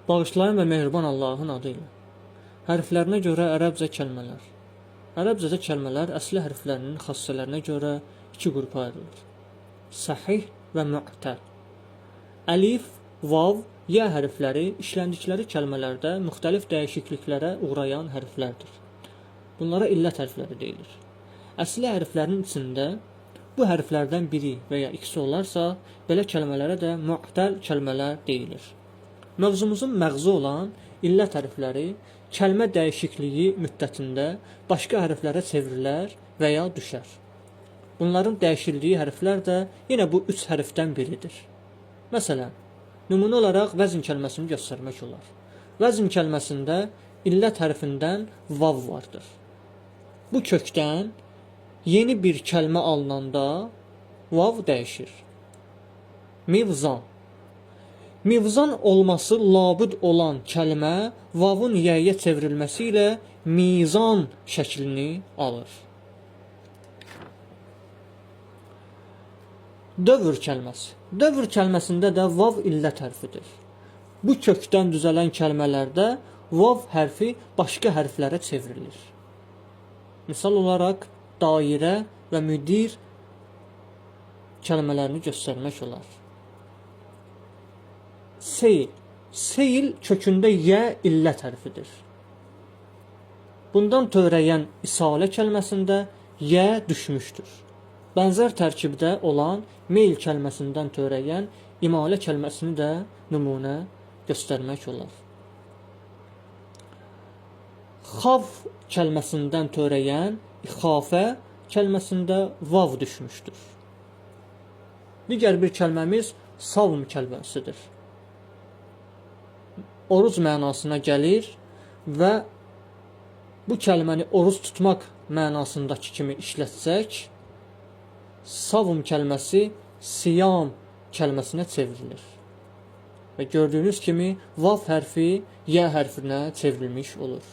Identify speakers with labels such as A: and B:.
A: Bağışlayan və mehriban Allahın adı ilə. Hərflərinə görə ərəbcə kəlmələr. Ərəbcədə kəlmələr əsli hərflərinin xassələrinə görə iki qrupa ayrılır. Səhih və mü'təl. Əlif, vav, ya hərfləri işləndikləri kəlmələrdə müxtəlif dəyişikliklərə uğrayan hərflərdir. Bunlara illət hərfləri deyilir. Əsli hərflərin içində bu hərflərdən biri və ya ikisi olarsa, belə kəlmələrə də mü'təl kəlmələr deyilir. Mövzumuzun məğzi olan illət hərfləri kəlmə dəyişikliyi müddətində başqa hərflərə çevrilər və ya düşər. Bunların dəyişildiyi hərflər də yenə bu üç hərfdən biridir. Məsələn, nümunə olaraq vəzn kəlməsini göstərmək olar. Vəzn kəlməsində illət hərfindən vav vardır. Bu kökdən yeni bir kəlmə alınanda vav dəyişir. Mivzan. Mivzan olması labüd olan kəlmə vavın yəyə çevrilməsi ilə mizan şəklini alır. Dövr kəlməsi. Dövr kəlməsində də vav illət hərfidir. Bu kökdən düzələn kəlmələrdə vav hərfi başqa hərflərə çevrilir. Misal olaraq dairə və müdir kəlmələrini göstərmək olar. Seyl. Seyl kökündə yə illət hərfidir. Bundan törəyən isalə kəlməsində yə düşmüşdür. Bənzər tərkibdə olan meyl kəlməsindən törəyən imalə kəlməsini də nümunə göstərmək olar. Xav kəlməsindən törəyən ixafə kəlməsində vav düşmüşdür. Digər bir kəlməmiz savm kəlməsidir. Oruc mənasına gəlir və bu kəlməni oruc tutmaq mənasındakı kimi işlətsək, savm kəlməsi siyam kəlməsinə çevrilir. Və gördüyünüz kimi vav hərfi yə hərfinə çevrilmiş olur.